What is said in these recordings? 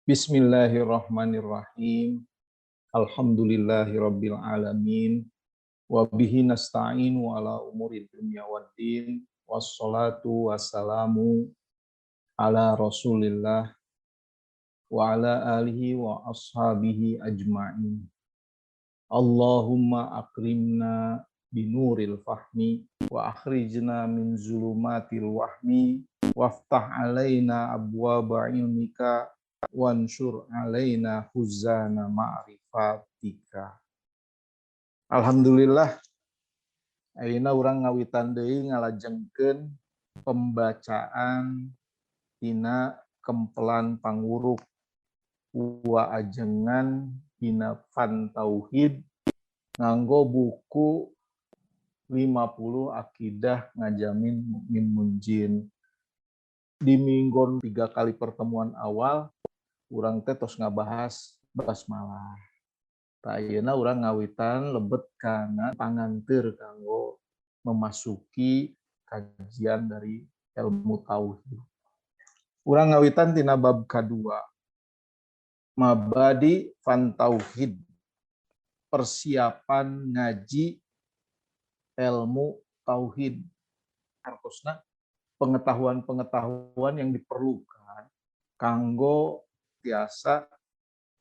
Bismillahirrahmanirrahim. Alhamdulillahirabbil alamin. Wa bihi nasta'inu ala umuri dunya waddin. Wassalatu wassalamu ala Rasulillah wa ala alihi wa ashabihi ajma'in. Allahumma akrimna binuril fahmi wa akhrijna min zulumatil wahmi waftah alaina abwaba ilmika wansur alaina khuzana ma'rifatika. Alhamdulillah, ayeuna urang ngawitan deui ngalajengkeun pembacaan tina kempelan pangwuruk wa ajengan dina fan tauhid nganggo buku 50 akidah ngajamin mukmin munjin. Di minggon 3 kali pertemuan awal urang teh tos ngabahas basmalah. Tah ayeuna urang ngawitan lebet kana panganteur kanggo memasuki kajian dari ilmu tauhid. Urang ngawitan tina bab kadua. Mabadi fan tauhid. Persiapan ngaji ilmu tauhid. Artosna pengetahuan-pengetahuan yang diperlukan kanggo tiasa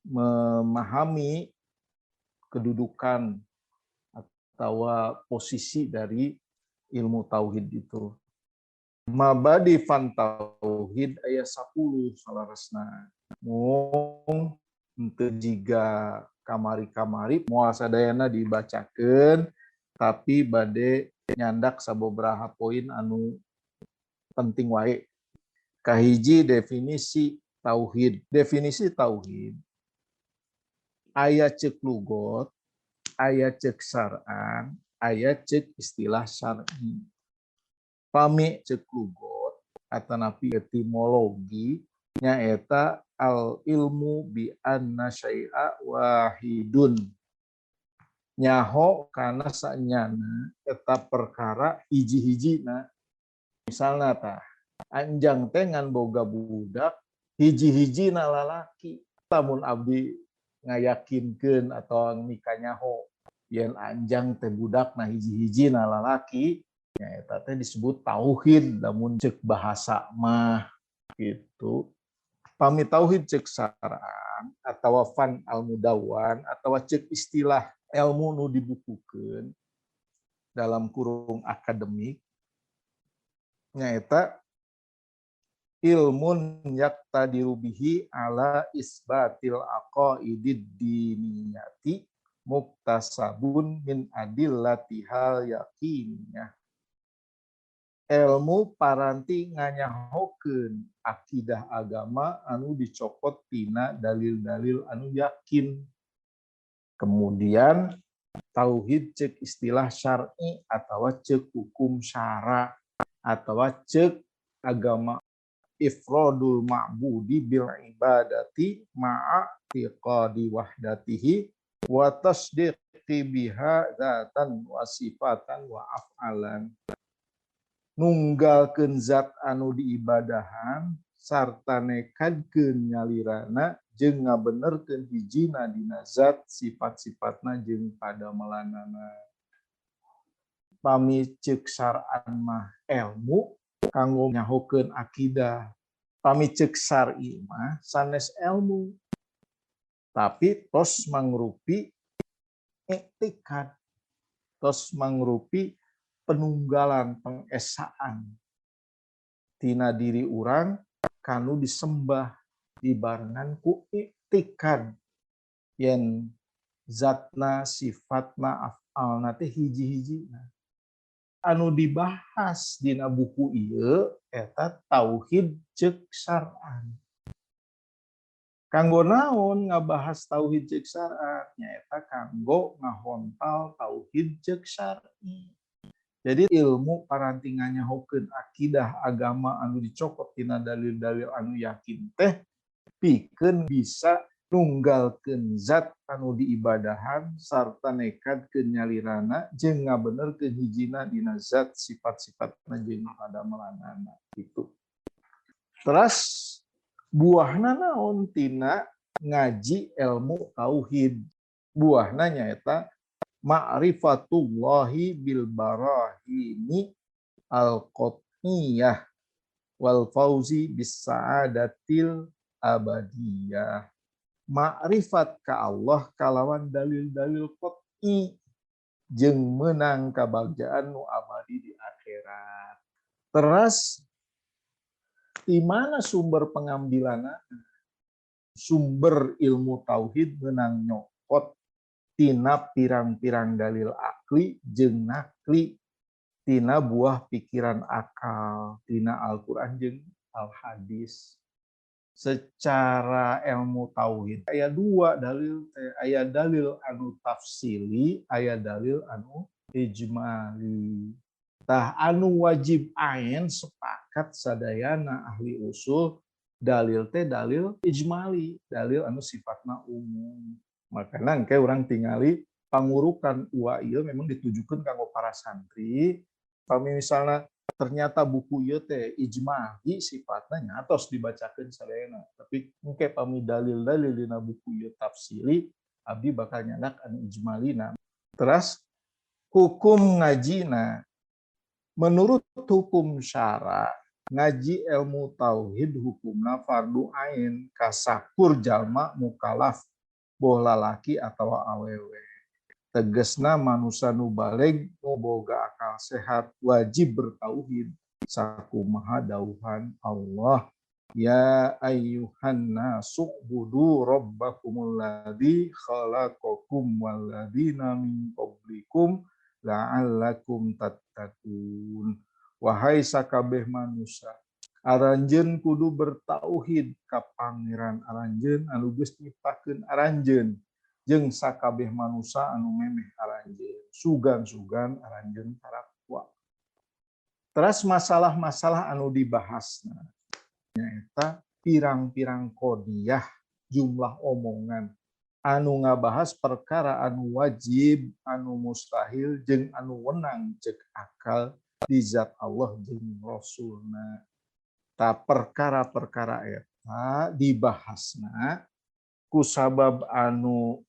memahami kedudukan atau posisi dari ilmu tauhid itu. Mabadi fan tauhid aya 10 salaresna. Mung henteu jiga kamari-kamari moal sadayana dibacakeun, tapi bade nyandak sababaraha poin anu penting wae. Kahiji, definisi tauhid. Definisi tauhid aya cek lugot, aya cek syar'an, aya cek istilah syar'i. Pami cek lugot atanapi etimologi nyaeta al ilmu bi anna syai'a wahidun. Nyaho kana sanyana eta perkara hiji-hijina. Misalna tah, anjang teh ngan boga budak hiji-hijina lalaki. Lamun abdi ngayakinkeun atau mikanyaho yen anjang teh budakna hiji-hijina lalaki, nyaeta teh disebut tauhid lamun cek bahasa mah gitu. Pami tauhid cek syar'an atawa fan al-mudawwan atawa cek istilah ilmu nu dibukukeun dalam kurung akademik nyaeta ilmun yaqtadiru bihi ala isbatil aqaidid diniyati muktasabun min adillatihal yaqiniyah. Ilmu paranti nganyahokeun akidah agama anu dicokot tina dalil-dalil anu yakin. Kemudian tauhid cek istilah syar'i atawa cek hukum syara atawa cek agama ifradul ma'budi bil ibadati ma'a tiqadi wahdatihi wa tasdiqi biha zatan wa sifatan wa af'alan. Nunggalkeun zat anu diibadahan sarta nekadkeun nyalirana jeung ngabenerkeun hijina dina zat sifat-sifatna jeung padamelanana. Pami ceuk syar'an mah ilmu kanggo nyahokeun akidah. Pami ceuk syar'i mah sanes ilmu, tapi tos mangrupi iktikad, tos mangrupi penunggalan, pengesaan tina diri urang kanu disembah dibarengan ku iktikad yen zatna, sifatna, af'alna teh hiji-hijina. Anu dibahas dina buku ieu eta tauhid ceuk syar'an. Kanggo naon ngabahas tauhid ceuk syar'an? Nyaeta kanggo ngahontal tauhid ceuk syar'i. Jadi ilmu parantingannya hokeun akidah agama anu dicokot tina dalil-dalil anu yakin teh pikeun bisa nunggalkeun zat anu diibadahan sarta nekadkeun nyalirana jeung ngabenerkeun hijina dina zat sifat-sifatna jeung padamelanana gitu. Terus Buahna naon tina ngaji ilmu tauhid? Buahna nyaeta ma'rifatullahi bil barahini al-qat'iyah wal fauzi bis sa'adatil abadiyah. Ma'rifat ka Allah kalawan dalil-dalil qat'i jeung meunang kabagjaan nu abadi di akhirat. Teras di mana sumber pengambilanna? Sumber ilmu tauhid meunang nyokot tina pirang-pirang dalil akli jeung nakli, tina buah pikiran akal, tina Al-Qur'an jeung Al-Hadis. Secara ilmu tauhid aya dua dalil teh, aya dalil anu tafsili, aya dalil anu ijmali. Tah anu wajib ain sepakat sadayana ahli usul dalil teh dalil ijmali, dalil anu sifatna umum. Makana engke urang tingali pangurukan ua ieu memang ditujukeun kanggo para santri. Pami misalna ternyata buku ieu teh ijmali sifatna nyatos dibacakeun sadayana, tapi engke pami dalil-dalil dina buku ieu tafsili, abdi bakal nyandak anu ijmalina. Teras hukum ngajina menurut hukum syara, ngaji ilmu tauhid hukumna fardu ain kasakur jalma mukalaf boh lalaki atawa awewe. Tegesna manusia nu baleg nu boga akal sehat wajib bertauhid sakumaha dauhan Allah. Ya ayyuhan nasu budu rabbakumul ladzi khalaqakum wal ladzina min qablikum la'allakum tattaqun. Wahai sakabeh manusia, aranjeun kudu bertauhid ka pangeran aranjeun anu geus nyiptakeun aranjeun jeung sakabeh manusia anu memeh aranjeun, sugan-sugan aranjeun tarakwa. Teras masalah-masalah anu dibahasna nyaeta pirang-pirang kodiah jumlah omongan anu ngabahas perkara anu wajib, anu mustahil jeung anu wenang cek akal di zat Allah jeung Rasulna. Ta perkara-perkara eta dibahasna kusabab anu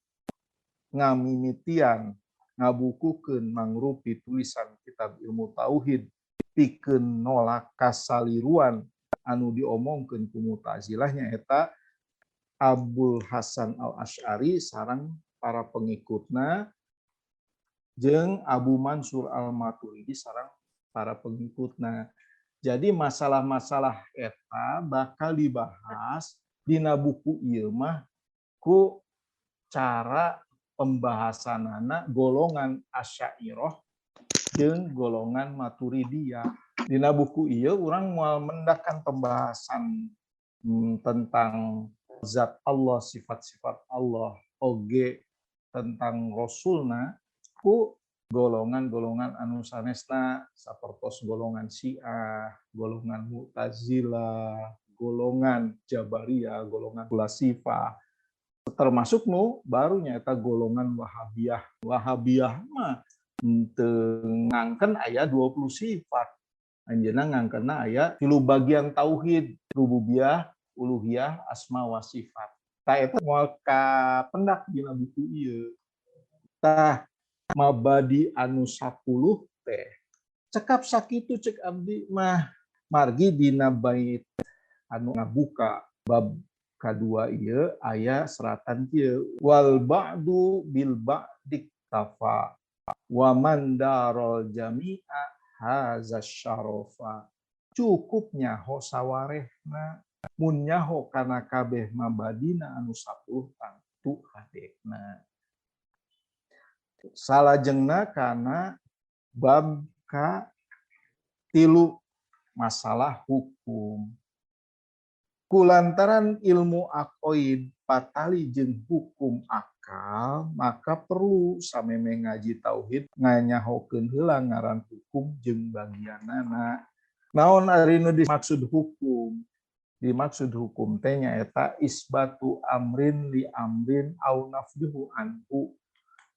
ngamimitian ngabukukeun mangrupi tulisan kitab ilmu tauhid pikeun nolak kasaliruan anu diomongkeun ku Mu'tazilah nyaeta Abul Hasan Al-Asy'ari sareng para pengikutna jeung Abu Mansur Al-Maturidi sareng para pengikutna. Jadi masalah-masalah eta bakal dibahas dina buku ieu mah ku cara pembahasanana golongan Asy'ariyah jeung golongan Maturidiyah. Dina buku ieu urang moal mendakan pembahasan tentang zat Allah, sifat-sifat Allah, oge tentang Rasulna ku golongan-golongan anu sanesna sapertos golongan Syiah, golongan Mu'tazilah, golongan Jabariyah, golongan Kulasifah, termasuk nu baru nyaeta golongan Wahabiyah. Wahabiyah mah teu ngangken aya 20 sifat. Anjeunna ngangkenna aya 3 bagian tauhid, rububiyah, uluhiyah, asma wa sifat. Tah eta moal kapendak dina buku ieu. Tah mabadi anu 10 teh cekap sakitu cek abdi mah margi dina bait anu ngabuka bab kadua ieu aya seratan kieu wal ba'du bil ba'dik tafa wa man darul jami'a haza syarafa. Cukup nyaho sawarehna mun nyaho kana kabeh mabadina anu 10 tangtu hadekna. Salajengna kana bab ka 3 masalah hukum. Kulantaran ilmu aqoid patali jeung hukum akal, maka perlu sameme ngaji tauhid nganyahokeun heula ngaran hukum jeung bagianana. Naon ari nu dimaksud hukum? Dimaksud hukum teh nyaeta isbatu amrin li amrin au nafduhu anhu.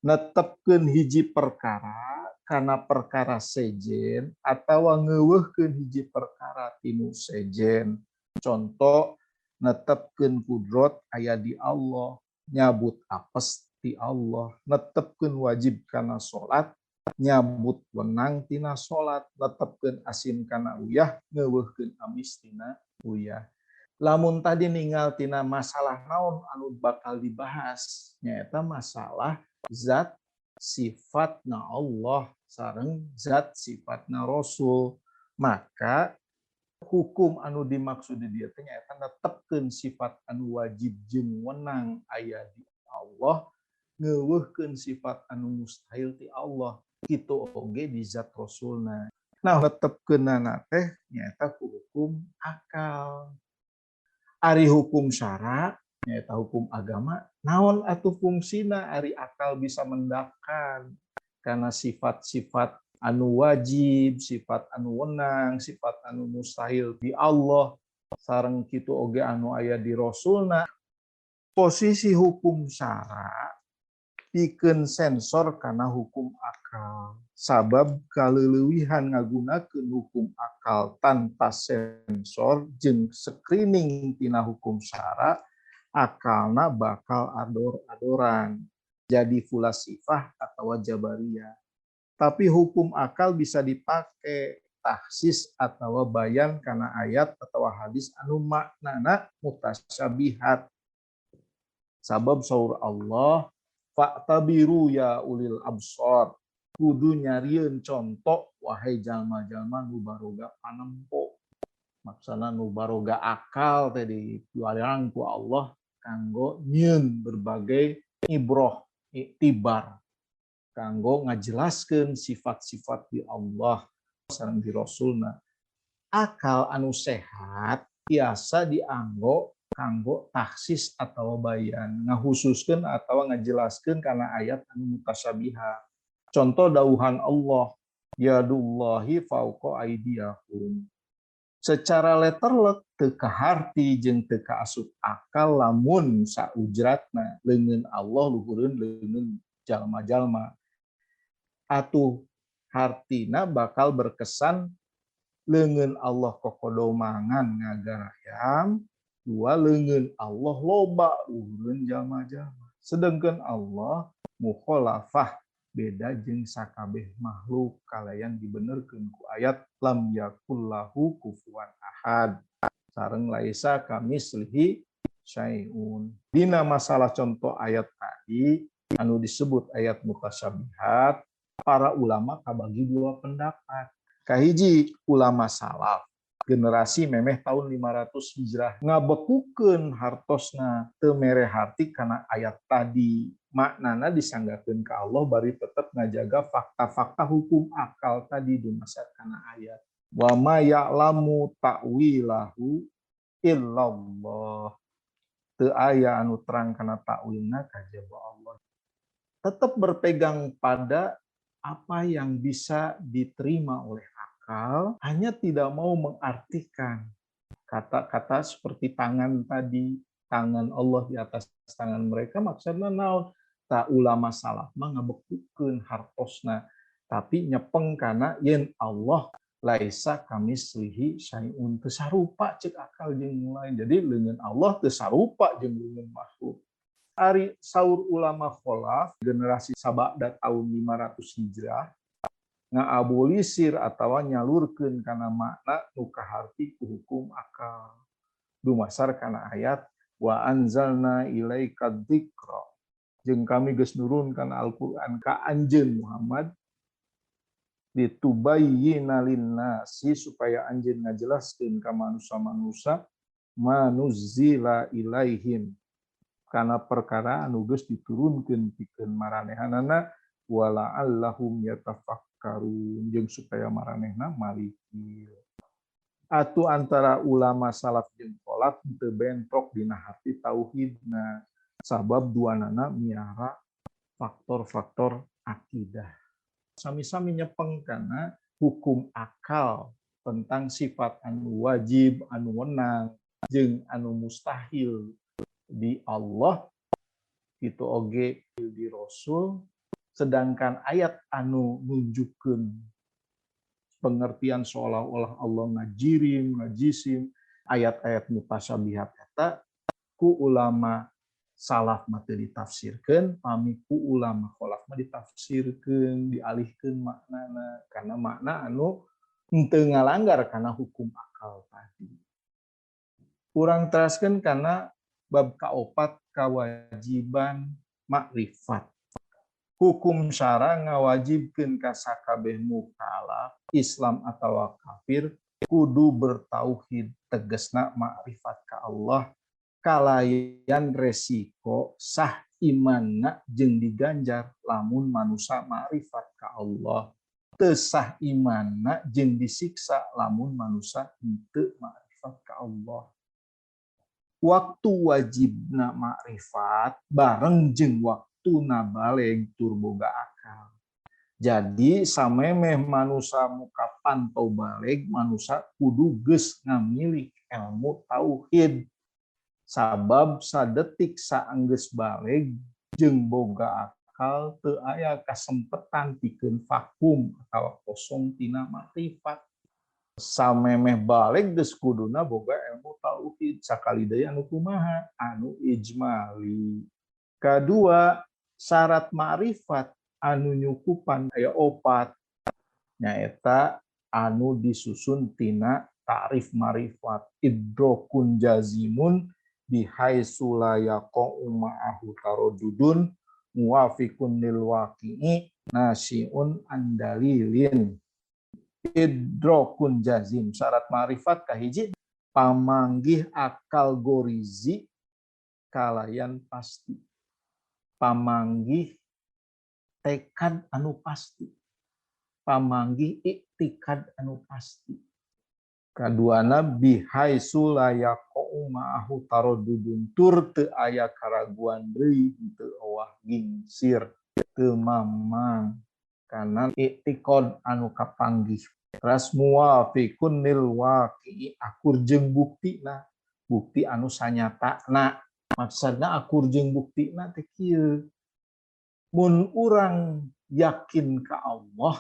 Netepkeun hiji perkara kana perkara sejen atawa ngeuweuhkeun hiji perkara tinu sejen. Contoh Netepkeun kudrot aya di Allah, nyabut apes ti Allah, netepkeun wajib kana salat, nyabut wenang tina salat, netepkeun asin kana uyah, ngeuweuhkeun amis tina uyah. Lamun tadi ningal tina masalah naon anu bakal dibahas, nyaeta masalah zat sifatna Allah sareng zat sifatna Rasul, maka hukum anu dimaksud di dieu teh nyaeta netepkeun sifat anu wajib jeung wenang aya di Allah, ngeuweuhkeun sifat anu mustahil ti Allah, kitu oge di zat Rasulna. Nah, netepkeunana teh nyaeta hukum akal. Ari hukum syara nyaeta hukum agama, naon atuh fungsina ari akal bisa mendakan karena sifat-sifat anu wajib, sifat anu wenang, sifat anu mustahil di Allah sareng kitu oge anu aya di Rasulna. Posisi hukum syara pikeun sensor kana hukum akal. Sabab kaleulewihan ngagunakeun hukum akal tanpa sensor jeung screening tina hukum syara, akalna bakal ador-adoran jadi fulasifah atau jabariyah. Tapi hukum akal bisa dipakai takhsis atau bayan kana ayat atau hadis anu maknana mutasyabihat. Sabab saur Allah, fa'tabiru ya ulil absar, kudu nyarieun contoh wahai jalma-jalma nu baroga panempo. Maksana nu baroga akal teh dipiwarang ku Allah kanggo nyieun berbagai ibroh, iktibar, kanggo ngajelaskeun sifat-sifat di Allah sareng di Rasulna. Akal anu sehat biasa dianggo kanggo takhsis atau bayan, ngahususkeun atau ngajelaskeun kana ayat anu mutasyabihat. Contoh dauhan Allah, yadullahi fauqa aydiyahum. Secara letterlek teu kaharti jeung teu kaasup akal lamun saujratna leungeun Allah luhureun leungeun jalma-jalma. Atuh hartina bakal berkesan leungeun Allah kokodomangan ngagarayam, dua leungeun Allah loba luhureun jalma-jalma. Sedengkeun Allah mukhalafah beda jeung sakabeh makhluk kalayan dibenerkeun ku ayat lam yakullahu kufuwan ahad sareng laisa kamislihi syai'un. Dina masalah contoh ayat tadi anu disebut ayat mutasyabihat, para ulama kabagi dua pendapat. Kahiji ulama salaf generasi memeh tahun 500 Hijrah ngabekukeun hartosna teu mere harti kana ayat tadi, maknana disanggakeun ka Allah bari tetep ngajaga fakta-fakta hukum akal tadi dumasar kana ayat. Wa ma ya'lamu ta'wilahu illallah. Teu aya anu terang kana ta'wilna kajaba Allah. Tetep berpegang pada apa yang bisa diterima oleh akal, hanya tidak mau mengartikan kata-kata seperti tangan tadi, tangan Allah di atas tangan mereka, maksudnya naon? Tak ulama salaf mah ngabekukeun hartosna, tapi nyepeng kana yen Allah laisa kamislihi syai'un, teu sarupa ceuk akal jeung lain. Jadi leungeun Allah teu sarupa jeung leungeun makhluk. Ari saur ulama kholaf generasi sabada tahun 500 Hijrah ngaabolisir atawa nyalurkeun kana makna nu kaharti ku hukum akal. Dumasar kana ayat wa anzalna ilaika dzikra, jeung kami geus nurunkan Al-Qur'an ka anjeun Muhammad litubayyina linnasi, supaya anjeun ngajelaskeun ka manusa-manusa manuzzila ilaihim, kana perkara anu geus diturunkeun pikeun maranehanana, wala allahum yatafakkarun, jeung supaya maranehna malikil. Atuh antara ulama salaf jeung kholaf teu bentrok dina hati tauhidna, sabab duanana miara faktor-faktor akidah. Sami-sami nyepeng kana hukum akal tentang sifat anu wajib, anu wenang, jeung anu mustahil di Allah, itu oge di Rasul. Sedangkan ayat anu nunjukkeun pengertian seolah-olah Allah ngajirim, ngajisim, ayat-ayat mutasyabihat eta eta ku ulama salaf mah teu ditafsirkeun, pami ku ulama kholaf mah ditafsirkeun, dialihkeun maknana karena makna anu henteu ngalanggar kana hukum akal tadi. Urang teraskeun kana bab kaopat kewajiban makrifat. Hukum syara ngawajibkeun ka sakabeh mukallaf Islam atawa kafir kudu bertauhid, tegasna makrifat ka Allah kalayan resiko sah imanna jeung diganjar lamun manusa makrifat ka Allah, teu sah imanna jeung disiksa lamun manusa henteu makrifat ka Allah. Waktu wajibna makrifat bareng jeung waktuna baleg tur boga akal. Jadi samemeh manusa muka pantau baleg, manusa kudu geus ngamilik ilmu tauhid. Sabab sadetik saanggeus baleg jeung boga akal teu aya kasempetan pikeun vakum atawa kosong tina makrifat. Samemeh baleg geus kuduna boga ilmu tauhid, sakali deui anu kumaha? Anu ijmali. Kadua, syarat makrifat anu nyukupan aya opat, nyaeta anu disusun tina ta'rif marifat idrokun jazimun bihaitsu la yaqa'u ma'ahu taradudun muwafiqun lil waqi'i nasi'un andalilin. Idrokun jazim, syarat ma'rifat kahiji pamanggih akal gorizi kalayan pasti, pamanggih tekad anu pasti, pamanggih iktikad anu pasti. Kaduana bihaitsu la yaqa'u ma'ahu taradudun, tur teu aya karaguan deui, teu owah gingsir, teu mamang kana iktikad anu kapanggih. Ras muwafiqun lil waqi'i, akur jeung buktina, bukti anu sanyatana. Maksudna akur jeung buktina teh kieu, mun urang yakin ka Allah,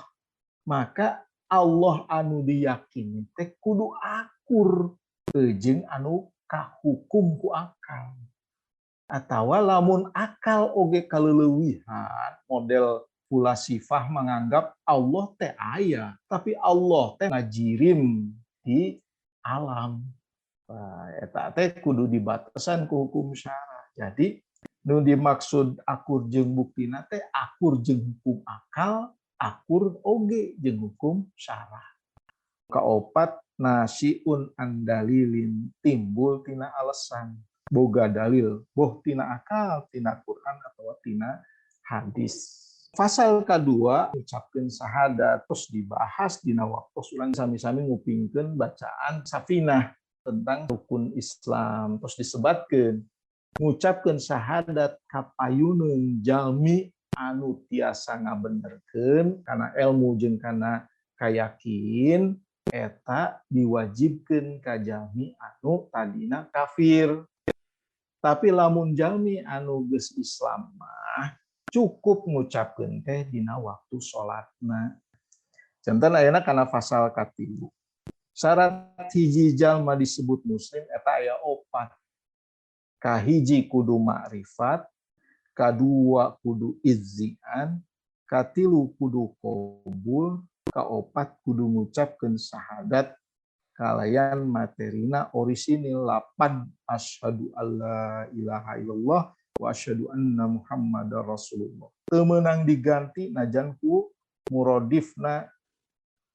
maka Allah anu diyakini teh kudu akur jeung anu kahukum ku akal. Atawa lamun akal oge kaleulewihan, model fulasifah menganggap Allah teh aya, tapi Allah teh ngajirim di alam. Nah, eta teh kudu dibatasan ku hukum syara. Jadi nu dimaksud akur jeung buktina teh akur jeung hukum akal, akur oge jeung hukum syara. Kaopat nasiun andalilin, timbul tina alasan, boga dalil, boh tina akal, tina Quran atau tina hadis. Fasal kedua ucapkeun syahadat terus dibahas dina waktu urang sami-sami ngupingkeun bacaan Safinah tentang rukun Islam, terus disebatkeun ngucapkeun syahadat kapayuneun jalmi anu tiasa ngabenerkeun kana ilmu jeung kana kayakin, eta diwajibkeun ka jalmi anu tadina kafir. Tapi lamun jalmi anu geus Islam mah cukup ngucapkeun teh dina waktu salatna. Janten ayeuna kana fasal katilu. Syarat hiji jalma disebut muslim eta aya opat. Kahiji kudu makrifat, kadua kudu izzian, katilu kudu qabul, kaopat kudu ngucapkeun syahadat kalayan materina orisinil lapan asyhadu alla ilaha illallah wa asyhadu anna muhammadar rasulullah. Teu meunang diganti najan ku muradifna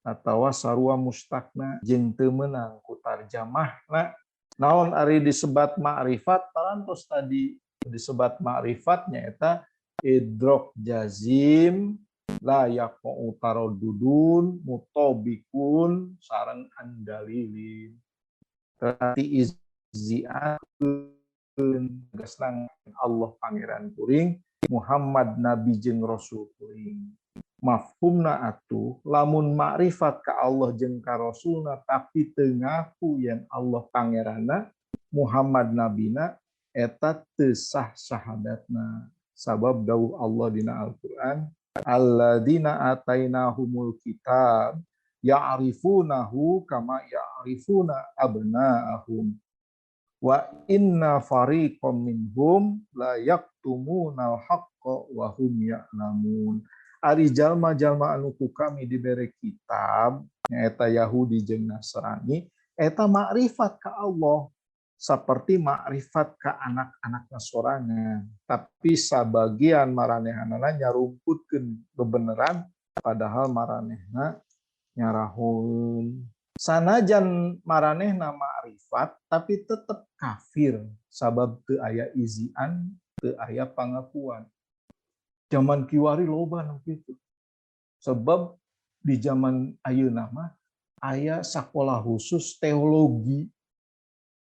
atawa sarua mustakna jeung teu meunang ku tarjamahna. Naon ari disebat makrifat? Parantos tadi disebat makrifat nyaeta idrok jazim la yaqa'u taradudun mutabikun sareng andalilin. Berarti izziatun tegasna Allah pangeran kuring, Muhammad nabi jeung rasul kuring. Mafhumna atuh lamun makrifat ka Allah jeung ka rasulna tapi teu ngaku yen Allah pangeranna, Muhammad nabina, eta teu sah syahadatna. Sabab dawuh Allah dina Al-Qur'an, alladzina atainahumul kitab ya'rifunahu kama ya'rifuna abna'ahum Wa inna fariqam minhum la yaktumunal haqqa wa hum ya'lamun. Ari jalma-jalma anu ku kami dibere kitab nyaeta Yahudi jeung Nasrani eta makrifat ka Allah seperti makrifat ka anak-anakna sorangan, tapi sabagian maranehanana nyarumputkeun bebeneran padahal maranehna nyarahoeun. Sanajan maranehna makrifat tapi tetep kafir sabab teu aya izian, teu aya pangakuan. Zaman kiwari loba nu kitu. Sebab di zaman ayeuna mah aya sakola khusus teologi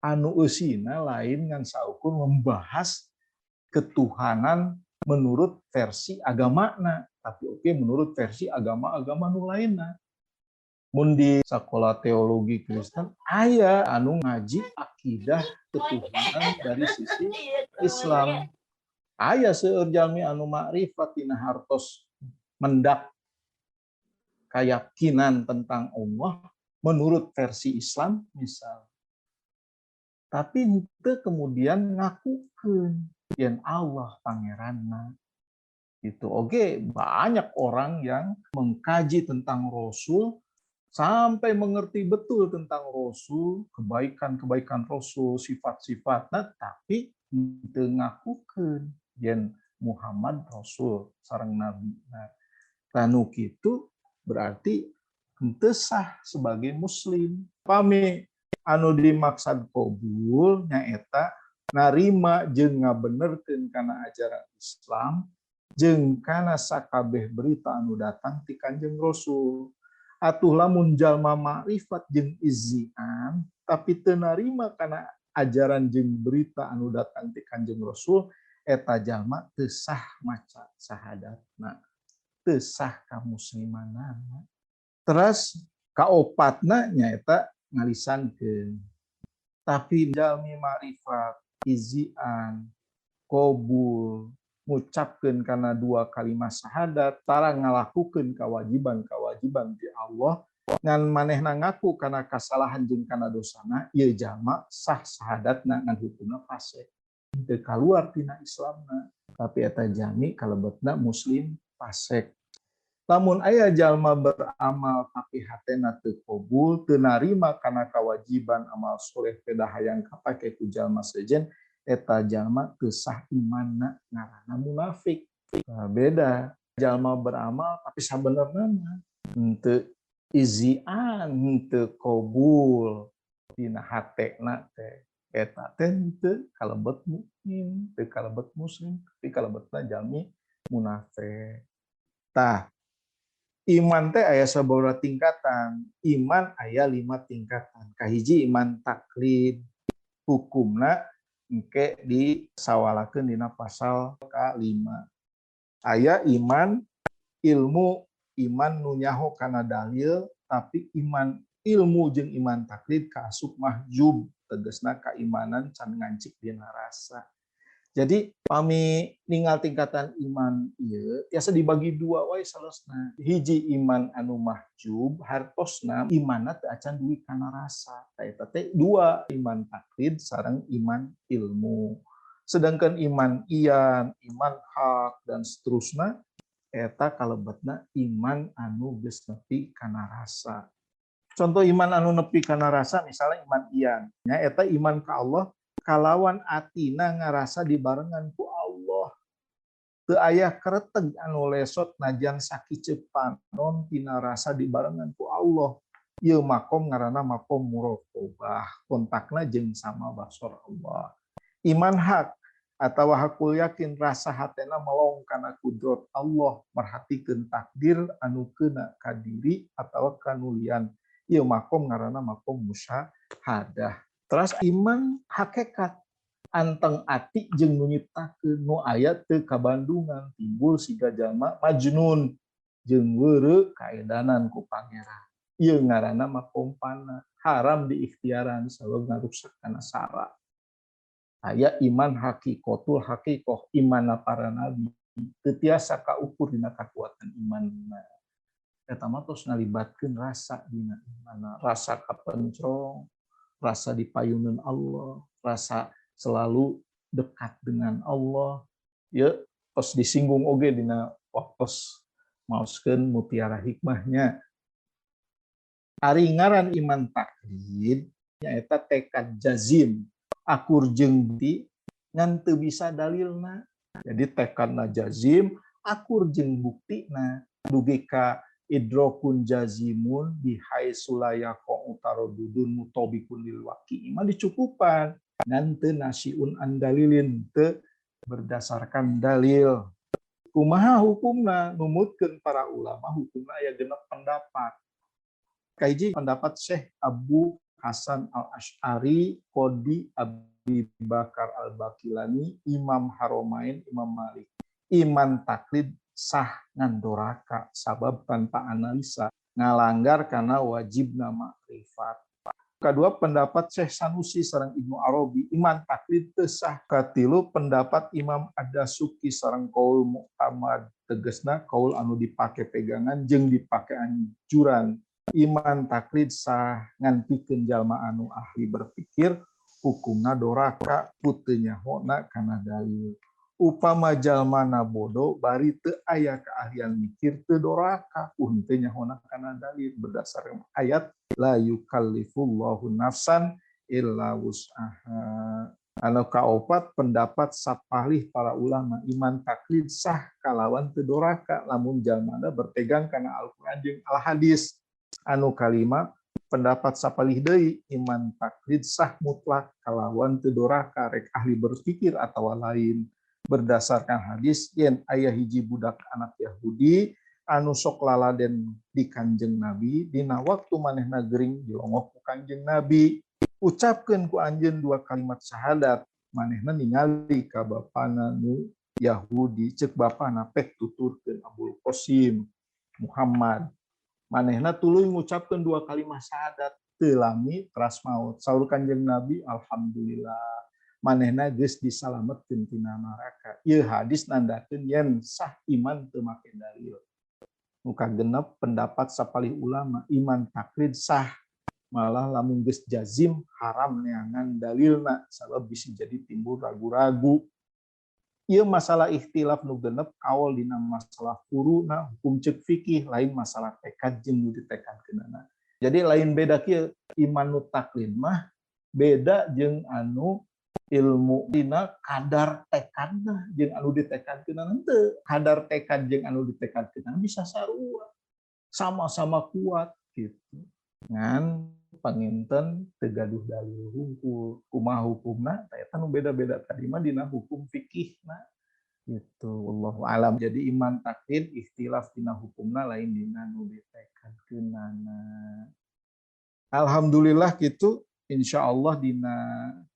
anu eusina lain ngan saukur membahas ketuhanan menurut versi agamana, tapi oke menurut versi agama-agama nu lainna. Mun di sekolah teologi Kristen aya anu ngaji akidah ketuhanan dari sisi Islam. Aya seueur jalmi anu makrifat tina hartos mendak keyakinan tentang Allah menurut versi Islam misal. Tapi henteu kemudian ngakukeun yen Allah pangeranna. Itu oke, banyak orang yang mengkaji tentang Rasul sampai mengerti betul tentang Rasul, kebaikan-kebaikan Rasul, sifat-sifatna, tapi henteu ngakukeun yen Muhammad Rasul sareng Nabi. Nah, tanu kitu berarti henteu sah sebagai muslim. Pami anu dimaksad qabul nyaeta narima jeung ngabenerkeun kana ajaran Islam jeung kana sakabeh berita anu datang ti Kanjeng Rasul. Atuh lamun jalma makrifat jeung izian tapi teu narima kana ajaran jeung berita anu datang ti Kanjeng Rasul, eta jalma teu sah maca sahadatna, teu sah kamuslimanana. Terus kaopatna nyaeta ngalisankeun. Tapi jalmi makrifat, izian, qabul, ngucapkeun kana dua kalimat syahadat, tara ngalakukeun kewajiban-kewajiban ti Allah, ngan manehna ngaku kana kasalahan jeung kana dosana, ieu jalma sah syahadatna ngan hukumna fasik. Teu kaluar tina Islamna, tapi eta jami kalebetna muslim fasik. Lamun aya jalma beramal tapi hatena teu qabul, teu narima kana kewajiban amal soleh pedah hayang kapake ku jalma sejen, eta jalma teu sah imanna, ngaranna munafik. Nah, beda jalma beramal tapi sabenerna mah henteu izian, henteu qabul dina hatena teh, eta teh henteu kalebet mukmin, teu kalebet muslim, tapi kalebetna jalmi munafik. Tah, iman teh aya sababaraha tingkatan. Iman aya 5 tingkatan. Kahiji iman taklid, hukumna engke disawalakeun dina pasal ka-5. Aya iman ilmu, iman nu nyaho kana dalil, tapi iman ilmu jeung iman taklid kaasup mahjub, tegasna kaimanan can ngancik dina rasa. Jadi pami ningal tingkatan iman ieu tiasa dibagi dua wae salesna. Hiji iman anu mahjub, hartosna imanna teu acan duwi kana rasa. Tah eta teh dua, iman taklid sareng iman ilmu. Sedangkan iman iyan, iman hak dan seterusna eta kalebetna iman anu geus nepi kana rasa. Contoh iman anu nepi kana rasa misalnya iman iyan, nya eta iman ka Allah kalawan atina ngarasa dibarengan ku Allah. Teu aya kereteg anu lesot najan sakiceup panon tina rasa dibarengan ku Allah. Ieu makom ngaranna makom muraqabah, kontakna jeung sama basor Allah. Iman hak atawa hakul yakin, rasa hatena melong kana kudrat Allah, merhatikeun takdir anu keuna ka diri atawa kanulian. Ieu makom ngaranna makom musyahadah. Terus iman hakikat, anteng ati jeung nu nyiptakeun, nu aya teu kabandungan, timbul siga jalma majnun jeung weureu kaedanan ku pangeran. Ieu ngaranna makom fana, haram diikhtiaran sabab ngarusak kana sara. Aya iman hakikotul hakikoh, imanna para nabi teu tiasa kaukur dina kakuatan imanna. Eta mah tos ngalibatkeun rasa dina imanna, rasa kapencrong, Rasa dipayunan Allah, rasa selalu dekat dengan Allah. Ya, tos disinggung oge dina waktos maoskeun mutiara hikmahnya. Ari ngaran iman taklid nyaeta tekad jazim, akur jeung bukti ngan teu bisa dalilna. Jadi tekadna jazim, akur jeung buktina dugi ka idrokun jazimun bihaitsu la yaqa'u taraddudun mutabikun lil waqi mah dicukupan ngan teu nasiun an dalilin, teu berdasarkan dalil. Kumaha hukumna? Numutkeun para ulama hukumna aya 6 pendapat. Kahiji pendapat Syekh Abu Hasan Al-Asy'ari, Qadi Abi Bakar Al-Baqilani, Imam Haromain, Imam Malik. Iman taklid sah ngan doraka sabab tanpa analisa ngalanggar karena wajibna makrifat. Kedua pendapat Syekh Sanusi sareng Ibnu Arabi, iman taklid teu sah. Katilu pendapat Imam Ad-Dasuki sareng kaul mu'tamad, tegesna kaul anu dipake pegangan jeung dipake anjuran. Iman taklid sah ngan pikeun jalma anu ahli berpikir hukumna doraka teu nyahona kana dalil. Upama jalmana bodoh bari teu aya keahlian mikir teu doraka teu nyahona kana dalil berdasarkan ayat la yukallifullahu nafsan illa wus'aha. Anu kaopat pendapat sapalih para ulama, iman taklid sah kalawan teu doraka lamun jalmana berpegang kana Al-Qur'an jeung Al-Hadis. Anu kalima pendapat sapalih deui, iman taklid sah mutlak kalawan teu doraka rek ahli berpikir atawa lain berdasarkan hadis yen aya hiji budak anak Yahudi anu sok laladen di Kanjeng Nabi dina waktu manehna gering dilongok ku Kanjeng Nabi, ucapkeun ku anjeun dua kalimat syahadat, manehna ningali ka bapana nu Yahudi, ceuk bapana pek tuturkeun Abul Qasim Muhammad, manehna tuluy ngucapkeun dua kalimat syahadat teu lami teras maut. Saur Kanjeng Nabi, alhamdulillah manehna geus disalametkeun tina neraka. Ieu hadis nandakeun yen sah iman teu make dalil. Nu kagenep pendapat sapalih ulama, iman taklid sah malah lamun geus jazim haram neangan dalilna sabab bisa jadi timbul ragu-ragu. Ieu masalah ikhtilaf nu genep kaol dina masalah furuna hukum ceuk fikih lain masalah tekad jeung nu ditekadkeunana. Jadi lain beda kieu, iman nu taklid mah beda jeung anu ilmu dina kadar tekadna jeung anu ditekadkeunana henteu. Kadar tekad jeung anu ditekadkeunana bisa sarua, sama-sama kuat gitu. Ngan panginten teu gaduh dalil hungkul. Kumaha hukumna? Tah eta nu beda-beda tadi mah dina hukum fikihna gitu. Wallahu alam. Jadi iman taklid ikhtilaf dina hukumna lain dina nu ditekadkeunana. Alhamdulillah gitu. Insyaallah dina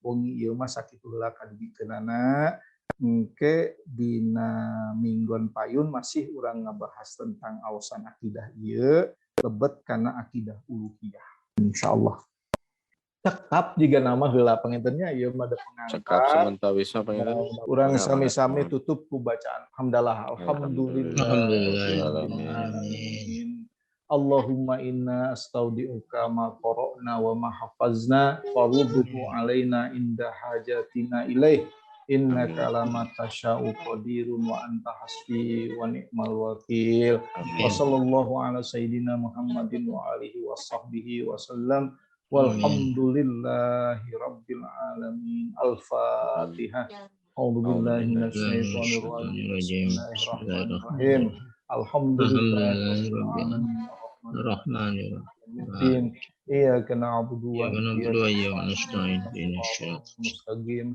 wengi ieu mah sakitu heula kadugikeunana. Engke dina minggon payun masih urang ngabahas tentang awasan akidah ieu lebet kana akidah uluhiyah. Insyaallah. Cekap jiga nama heula pangintennya ieu mah da pengantar. Cekap samentawis mah panginten. Urang sami-sami tutup ku bacaan hamdalah. Alhamdulillah. Alhamdulillah. Allahumma inna astaudi'uka ma qara'na wa ma hafazna farudhu alaina inda hajatina ilaih innaka lama tasya'u qadirun wa anta hasbi wa ni'mal wakil. Wa sallallahu ala sayidina Muhammadin wa alihi wa sahbihi wa sallam. Walhamdulillahi rabbil alamin. Al-Fatihah. A'udzu billahi minasyaitonir rajim. Bismillahirrahmanirrahim. Alhamdulillahi rabbil alamin. Rahmanir-Rahim. Iyyaka na'budu wa iyyaka nasta'in. Ihdinas mustaqim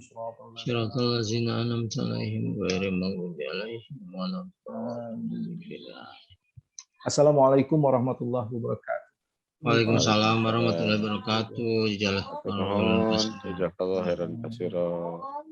siratal ladzina an'amta 'alaihim ghairil maghdubi 'alaihim waladdallin. Assalamualaikum warahmatullahi wabarakatuh. Waalaikumsalam warahmatullahi wabarakatuh. Jazakallahu khairan katsiran.